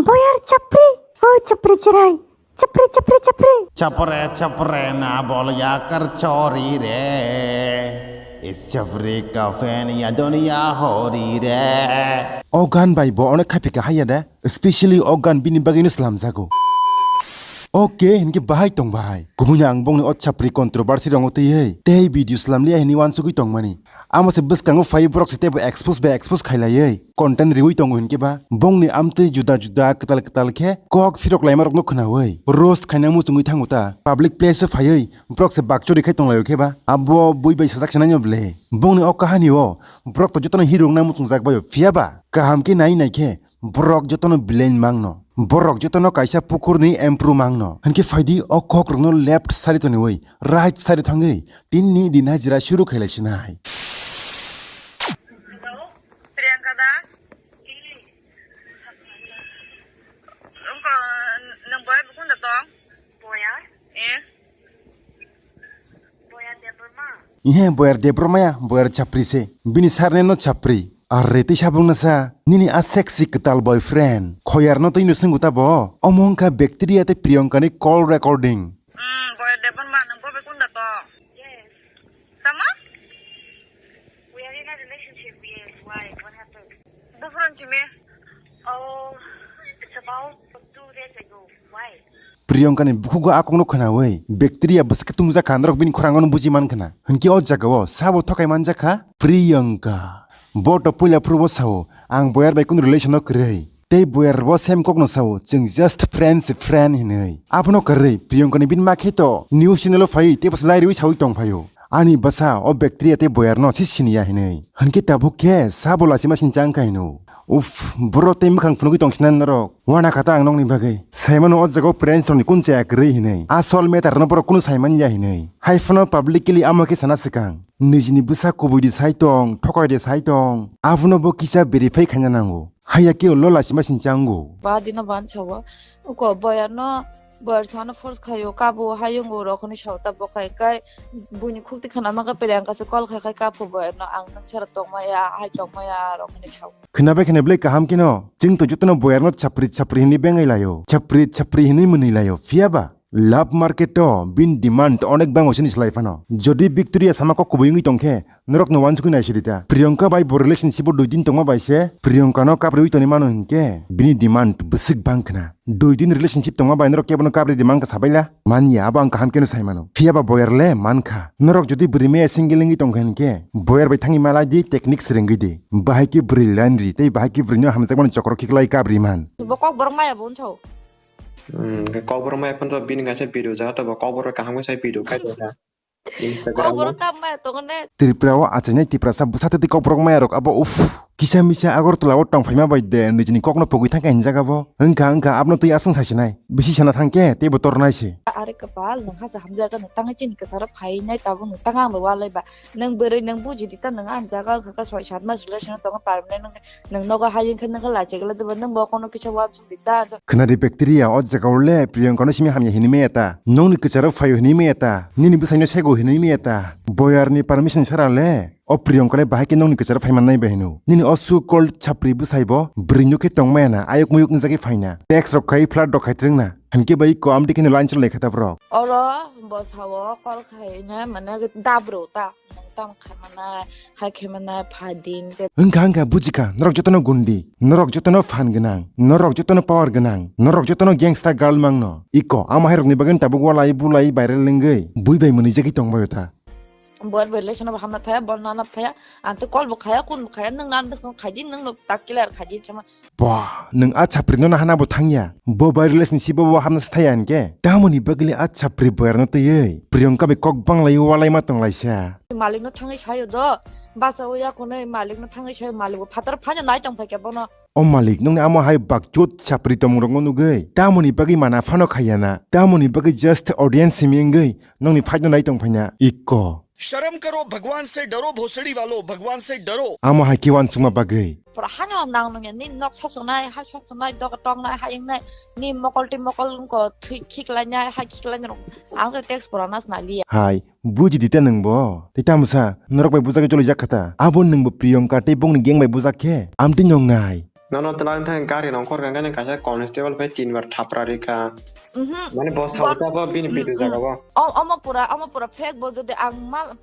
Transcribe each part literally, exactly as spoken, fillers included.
Boyar chapri, o chapri chirai, chapri, chapri, chapri. Chapre chapre na bolya kar chori re. Is chapri kafen ya dunya hori re. O gan bai bo onek khapi ka haya da. Especially o gan bini bagwi no slam jago. Okay, hinke bahai tong bahai. Kubuni ang bongni o chapri controversy rongo tei hei. Tei video slam liya hini wansugwi tong mani. Amo se bwskango phai borok se tebo expose bai expose khailaiwi content riwi tongo hinkhe ba bongni amtwi juda juda kwtal kwtal khe kok phirok laima rokno khwnawi roast khaina muchungwi thango ta public place o phaiwi borok se bakchori khai tonglaio khe ba abo bui bai sajak se naino ble bongni o kahani o borok to jotono hero wngna muchungjak baio phiya ba kaham khe nai nai khe borok jotono villain mangno. Borok jotono kaisa pukurni emperor mangno. Hinkhe phaidi o kokrokno left side toniwi right side thangwi tinni din hajira shuru khailaisinai. Hello, Priyanka da? Wngkha, nwng boyar bukung da tong? Boyar? Eh? Boyar Debbarma? Ihe, boyar Debbarma ya, boyar chapri se. Bini surname no chapri. Arre tei sabung nasa, nini a sexy kwtal boyfriend. Khoyar no tei no swngo ta bo. Omo wngkha Bacteria tei Priyanka ni call recording. Hmm, boyar Debbarma, nwng bo bukung da tong? Yes. Tamo? We are in a relationship, yes. Why? What happened? Buphuru simi? Oh, it's about two days ago. Why? Priyanka ni bukhugo a kokno khwnawi Bacteria bwswk tungjakha norok bini khorangno buji mankha na. Hinkhe o jagao sabo thokai manjakha Priyanka. Bo to puila phuru bo sao, "Ang boyar bai kunu relation o kwrwi." Tei boyar bo same kokno sao, "Chwng just friend se friend," hinwi. Abono kwrwi Priyanka ni bini ma khe to news channel o phai tei bwsa lai riwi sawi tong phaio. Ani bwsa o Bacteria tei boyarno si siniya hinwi. Hinkhe tabuk khe sabo lachima sinchang kha hino. Uff, boro tei mwkhang phunugwi tongsinani norok. Wana kha ta ang nokni bagwi. Saimano o jaga o friends rokni kun chaya kwrwi hinwi. Asol matter no borok kunu saimanya hinwi. Hai phano publicly amo khe sana swkang. Nijini bwsa kubui di sai tong, thokai di sai tong. Abono bo kisa verify khaina nango. Haiya khe ulo lachima sinchango. Ba dino ban sawo. Uko boyarno Boyar sano force khaio, kabo hayungo rok hinwi sao ta bo khai kai buini khukti khana mangkha Priyanka se call khai khai kapho boyarno ang nang sara tongmaya, hai tongmaya rok hinwi sao. Khwnabai khwnabai kaham keno, chwng to jotono boyarno chapri chapri hinwi bengai laio, chapri chapri hinwi mwnwi laio, phiya ba love market o bini demand onek bango sini slai phano. Jodi Victoria sama kok kubui wngwi tongkhe, norokno wansugwi naisidi ta. Priyanka bai bo relationship o dui din tongma bai se Priyanka no kapriwi toni mano hinkhe bini demand bwswk bang khna. Dui din relationship tongma bai norok kebono kabri di mankha sabaila? Manya, abo ang kaham keno sai mano. Phiya ba boyar le mankha. Norok jodi bwrwi maya single wngwi tongkha hinkhe, boyar bai thangwi malai di, technique swrwngwi di. Bahai khe bwrwi line ri, tei bahai khe bwrwino hamjakmani chokro khiklai kabri man. Bo kokborok maya bo wngsa o. Hmm, kokborok maya phano bini kaisa video jaga tongo, kokborok kaham khe sai video khai tongkha. Instagram o. Kokborok tam maya tongo ne. Tripura o achainai Tiprasa bwsa tei kokborok maya rok abo uff. Kisa misa Agartala o tong phaima bai de nijini kokno pogwi thangkha hinjak abo. Wngkha wngkha abono twi aswng saisinai. Bisi sana thangkhe teibo tornai se. Are kwpal nwng hasa hamjakha nwng tangwi chini kwtharo phainai tabuk nwng tang ang bai walai ba. Nwng bwrwi nwng buji di ta nwng ang jaga wngkha khe soi sat mas relation tongo permanent nwng nogo hai wngkhe nwng khe lachigwlai diba nwng bo kono kisa uansuk di ta. Khwnadi Bacteria o jaga o le Priyanka no simi hamya hinwi maya ta. Nokni kwcharo phaio hinwi maya ta. Nini bwsaino sego hinwi maya ta. Boyar ni permission sara le. O Priyanka le bahai khe nokni kwcharo phai mannai bai hino. Nini o so called chapri bwsai bo bwrwi no khe tong maya na, ayuk muyuk wngjagwi phaina. Text rok khai flirt rok khai twrwng na. Hinkhe bai ko amtwi kheno line choli lai kha ta borok. Oro bo sao call khai ne mane dabro ta. Nwng tamo khai manai, hai khai manai, pha din je. Wngkha wngkha bujikha, norok jotono gundi, norok jotono phan gwnang, norok jotono power gwnang, norok jotono gangsta girl mangno. Iko, amo hai rokni bagwi tabuk walai bulai viral wngwi bui bai mwnwi jagwi tongbaio ta. Bor belai sono bo hamna thaya, bol nana thaya, ang to call bo khaya, kun bo khaya, nwng nan bwskango khaidi, nwng no tak clear khaidi sama. Ba, nwng a chapri no nahana bo thangya. Bo bai relationship bo hamna se thaya hinkhe. Tamoni bagwi le a chapri boyar no twiwi Priyanka bai kok banglai walai ma tonglaisa. Malik no thangwi sayo do. Basa o ya konoi malik no thangwi sayo, malik bo phatar phanya nai tong phaikya bono. O malik, nungni amo hai bakchut chapri tongmung rokno nugwi. Tamoni bagwi mana phano khayana. Tamoni bagwi just audience simi wngwi nongni fight no nai tong phaina. Ikko. शर्म करो, भगवान से डरो, भोसड़ी वालों, भगवान से डरो। Amo hai khe uansukma bagwi. Pura hano nang nungya, ni nok sok songnai, ha sok songnai, dok tongnai, ha ingnai, ni mokol twi mokol wngko, thwi khiklainai, ha khiklainai rok. Ang to text pura nas nai liya. Hai, buji di ta nwng bo. Tei tamo sa, norok bai bujak khe choli jak kha ta. Abo nwng bo Priyanka tei bongni gang bai bujak khe, amtwi nong nai. Nono twlang thang gari nongkhor kang khe kaisa constable phai tin bar thapra rikha. Mhm. Mane bos thawi Bon-, tabo bini mm, video mm. Jagao. O-, omo pura, omo pura fake bo jodi ang mal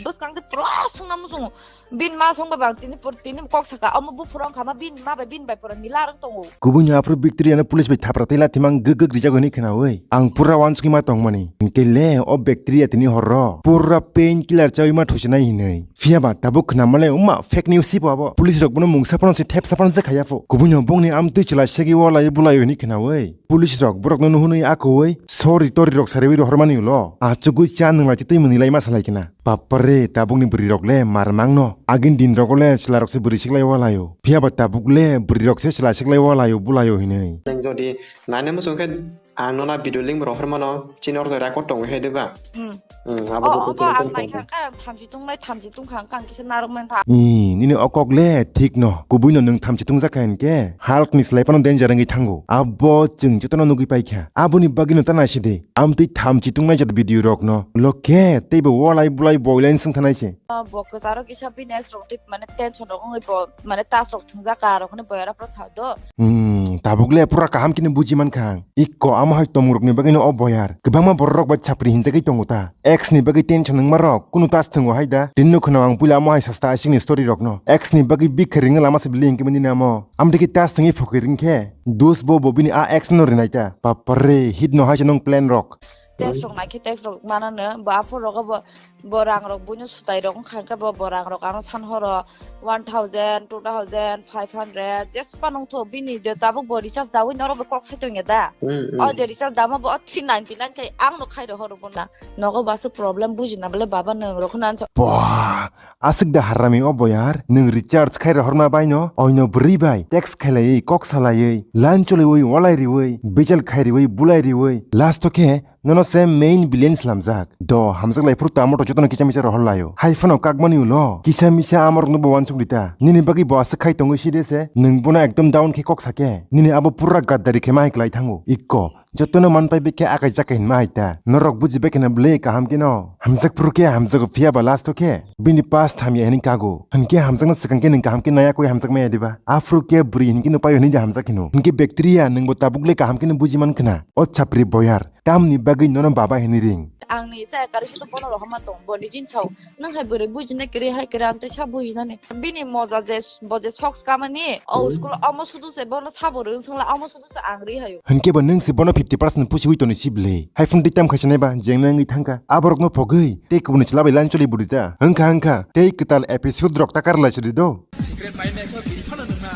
bwskang khe pura swngna muchungo. Bin ma song bai bang tini pur-, tini kok saka omo buphuru wngkha ma bin ma bai bin bai pura nila rwng tongo. Kubuni aphuru Victoria no police bai thapra tei lathimang guk guk rijak hwnwi khwnawi. Ang pura wansukma tongmani. Hinkhe le o Victoria tini horro pura painkiller chawi ma thusinai hinwi. Phiya ba tabuk khwnamalai wngma fake news sibo abo. Police rok bono mungsa phano se thepsa phano se khaya pho. Kubuni bongni amtwi chwla segwi walai bulai hwnwi khwnawi. Police rok borokno nuhunwi akowi sori tori rok sariwi rohormani ulo. Achugwi cha nwnglai tei twi mwnwi lai ma salai kena. Bapare, tabukni bwrwi rok le mar mangno. Agin din rogo le chwla rok se bwrwi siklai walaio. Phiya ba tabuk le bwrwi rok se chwla siklai walaio bulaio hinwi. Nang jodi nane muchung khe ang nona video link rohor mano, chini ordo record tongo he diba? Hmm. Hmm, abo Oh, video obo ang tong naikha tong. Ka thamchi tungnai thamchi tungkha ang kang kisa narok mantha. Ee, nini o kok le thik no. Kubui no nwng thamchi tungjakha hinkhe Hulk ni slai phano danger wngwi thango. Abo chwng jotono nugwi paikha. Aboni bagwi no ta naisidi. Amtwi thamchi tungnai jat video rok no. Lokhe teibo walai bulai boilai swng thanai se. Bo kwcharo kisa bini ex rok twi mane tension rok wngwi bo mane tas rok thwngjak ka rok hwnwi boyara pro thao do. Hmm, tabuk le pura kaham khe no buji mankha ang. Ikko amo hai tongmung rokni bagwi no o boyar. Kwbangma borok rok bai chapri hinjagwi tongo ta. Ex ni bagwi tension wngma rok kunu tas thwngo hai da. Tini no khwna ang puila amo hai sasta asik ni story rok no. Ex ni bagwi bikha ringna lama se bili hinkhe mani namo. Amtwi khe tas thwngwi phokwi ringkhe. Dus bo bo bini a ex no rinai ta. Bapare, hit no hai se nong plan rok. Tax rok naikhe tax rok manano, bo aphuru rogo bo, bo rang rok buino sutai rok wngkha khe bo, bo rang rok ano san horo one thousand, two thousand five hundred, jespa nongtho bini je tabuk bo recharge dawi norok bo kok sai tongya da. Hmm, hmm. O je recharge dama bo o three ninety nine khai ang no khai rohoro bo na. Nogo bo aswk problem bujina bole baba nwng rok khna ansa. Bwah, aswk da harami o boyar, nwng recharge khai rohorma bai no, oino bwrwi bai, tax khailaiwi, kok salaiwi, line choliwi, walai riwi, bijal khai riwi, bulai riwi, last o khe, nono se main villain slamjak. Do, hamjak lai phuru tamo to jotono kicha micha rohor laio. Hai phano kakmani ulo, kisa misa amorokno bo wansuk rita. Nini bagwi bo aswk khai tongwi si de se, nwng bono ekdom down khe kok sake. Nini abo pura gaddari khe ma hai klai thango. Ikko, jotono manpai bekhe akai jakai hinma hai ta. Norok buji bekhe na bwle kaham khe no. Hamjak phuru khe hamjago phiya ba last o khe. Bini past hamya hini kago. Hinkhe hamjakna swkang khe nwng kaham khe naya koi hamjak maya diba. Aphuru khe bwrwi hinkhe no paio hini de hamjak hino. Hinkhe bacteria nwng bo tabuk le kaham khe no buji man khna. O chapri boyar. Tamni bagwi nono baba hini ring. Ang ni sa kari sudo bono rohorma tong. Bo ni jin sao. Nwng hai bwrwi bujina kiri hai kiri ang tei sa bujinani. Bini moja je, bo je socks kamani, o Hmm. School omo sudu se bono sabo rwng songla omo sudu se ang ri hayo. Hinkhe bo nwng se bono fifty percent pusi wi toni si bwle. Hai phone tei tam khaisa nai ba, jeng nangwi thangkha. Aborok no pogwi, tei kubuni chwla bai line choli budi ta. Hwnkha hwnkha, tei kwtal episode rok ta karlai choli do. Secret bai naikha bini phano nungna.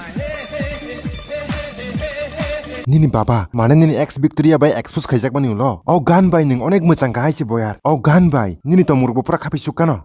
Nini baba, mane nini ex Victoria bai expose khaijakmani ulo. O gan bai nwng onek mwchang kahai se boyar. O gan bai, nini tongmung rokbo pura khapi suk kano.